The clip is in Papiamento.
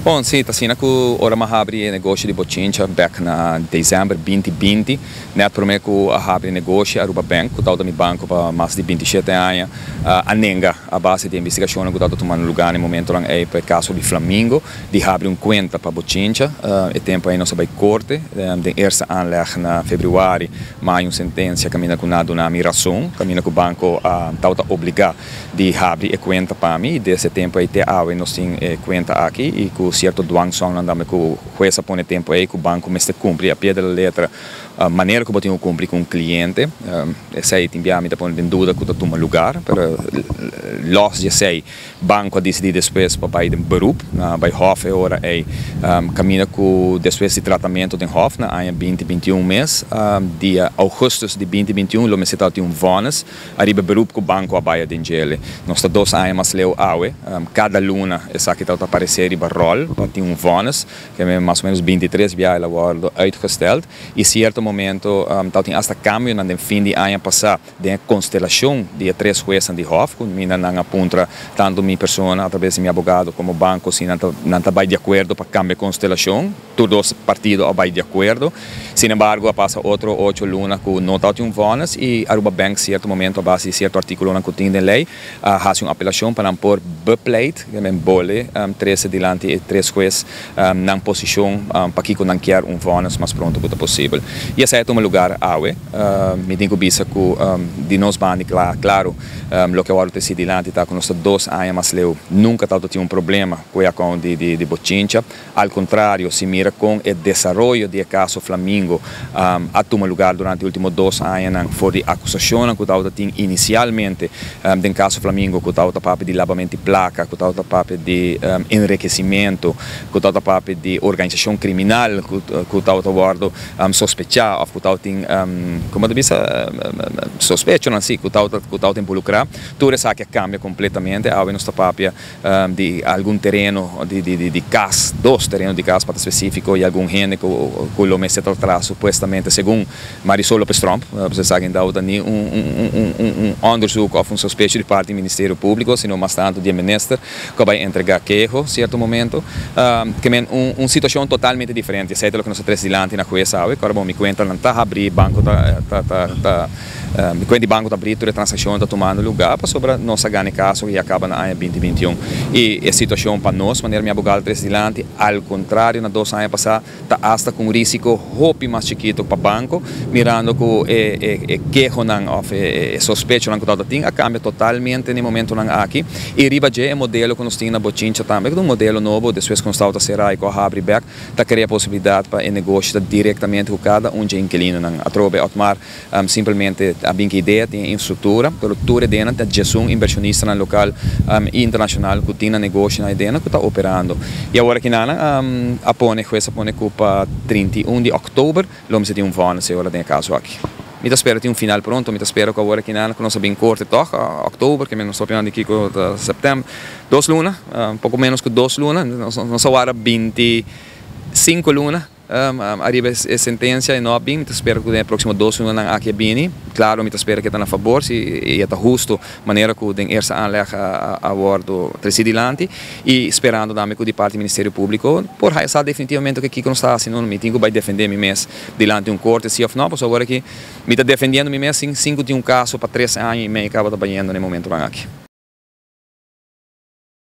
Bon, si, ta asina cu ora m'a habri e negoshi di Bochincha bek na december 2020, net prome cu a habri e negoshi, Aruba Bank, cu tabata mi banco pa mas di 27 aña, a nenga a base di investigacion cu tabata tumando lugar na e momentonan ey pa e caso di Flamingo, di habri un cuenta pa Bochincha. E tempo ey nos a bay corte, den eerste aanleg na februari, m'a haya un sentencia caminda cu nan a duna mi razon, caminda cu banco tabata obliga di habri e cuenta pa mi, y desde e tempo ey te awe nos tin e cuenta aki y cu cierto dwangsomnan tambe cu hues a pone tempo ey cu banco mester cumpli a pie de la letra manera cu bo tin cu cumpli cu un cliente. Esey tin bia mi ta pone den duda cu ta tuma lugar, pero los di esey banco a dicidi despues pa bay den beroep, bay hof e ora ey, caminda cu despues di tratamento den hof na aña 2021 mes, dia augustus di 2021 lo mester tabatin un vonnis ariba e beroep cu banco a bay aden djele. Nos ta 2 aña mas leu awe, cada luna esaki tabata aparece riba rol pa tin un vonnis, cu mas o menos 23 biaha el a wordo uitgesteld y cierto momento tabatin hasta cambionan den fin di aña pasa den e constelacion di e tres huesnan di hof, cu mi nan a puntra tanto mi persona a traves di mi abogado como banco si nan ta bay di acuerdo pa cambia constelacion. Tur dos partido a bay di acuerdo. Sin embargo, a pasa otro 8 luna cu no tabatin un vonnis y Aruba Bank cierto momento a base di cierto articulonan cu tin den ley a haci un apelacion pa nan por bepleit, men bolbe trece dilanti e tres hues nan posicion pakico nan kier un vonnis mas pronto cu ta posibel. Y esey a tuma lugar awe. Mi tin cu bisa cu di nos banda, claro, loke awor ta dilanti ta cu nos ta 2 aña mas leu, nunca tabatin un problema cu e account di Bochincha. Al contrario, si mira con e desaroyo di e caso Flamingo a tuma lugar durante e ultimo 2 añanan, for di acusacion cu tabatin inicialmente den caso Flamingo, cu tabata papia di labamento di placa, cu tabata papia di enrikecimento, cu tabata papia di organisacion criminal, cu tabata wordo sospecha of cu tabatin, con ta bisa, sospecho nan si, cu tabata involucra, tur esaki a cambia completamente. Awe nos ta papia di algun tereno di cas, dos tereno di cas pa ta specifico, y algun hende cu lo mester trata supuestamente, segun Marisol Lopez Tromp, bo sa cu ni un onderzoek of un sospecho di parti di Ministerio Publico, sino mas tanto di minister, cu bay entrega keho cierto momento, kiermen un situacion totalmente diferente. Esey ta loke nos a trece dilanti na hues awe. Awor, bon, mi cuenta nan ta habri, banco ta, mi cuenta di banco ta habri, tur transaccion ta tumando lugar, pasobra nos a gana caso y a caba na aña 2021. Y e situacion pa nos, manera mi abogado a trece dilanti, al contrario na 2 aña pasa, ta hasta cu risico hopi mas chikito pa banco, mirando cu e kehonan of e sospechonan cu tabatin a cambia totalmente na e momentonan aki. Y riba dje e modelo cu nos tin na Bochincha tambe, un modelo nobo, despues cu nos tabata sera y cu a habri bek, ta crea posibilidad pa e negoshi ta directamente cu cada un di e inquilinonan. Atrobe Otmar simplemente a bin cu idea, tin infrastructura, pero tur eyden ta un inversionistanan local y internacional cu tin negoshi na eyden cu ta operando. Y awor aki nan a pone, hues a pone cu pa 31 di october lo mester tin un vonnis ora den e caso aki. Mi ta spera tin un final pronto, mi ta spera cu awor aki nan cu nos a bin corte toch, october, kiermen nos ta di kico, september, 2 luna, poco menos cu 2 luna, nos a warda 25 luna ariba e sentencia y no a bin. Mi ta spera cu den proximo 2 lunanan aki bini. Claro, mi ta spera cu ta na fabor, si e ta husto manera cu den eerste aanleg a wordo treci dilanti y sperando tambe cu di parti Ministerio Publico por haya sa definitivamente kico nos ta haciendo. Mi tin cu bay defende mi mes dilanti un corte si of no, pasobra awor aki mi ta defendiendo mi mes sin cu tin un caso pa 3 aña y mey caba ta bayendo na e momentonan aki.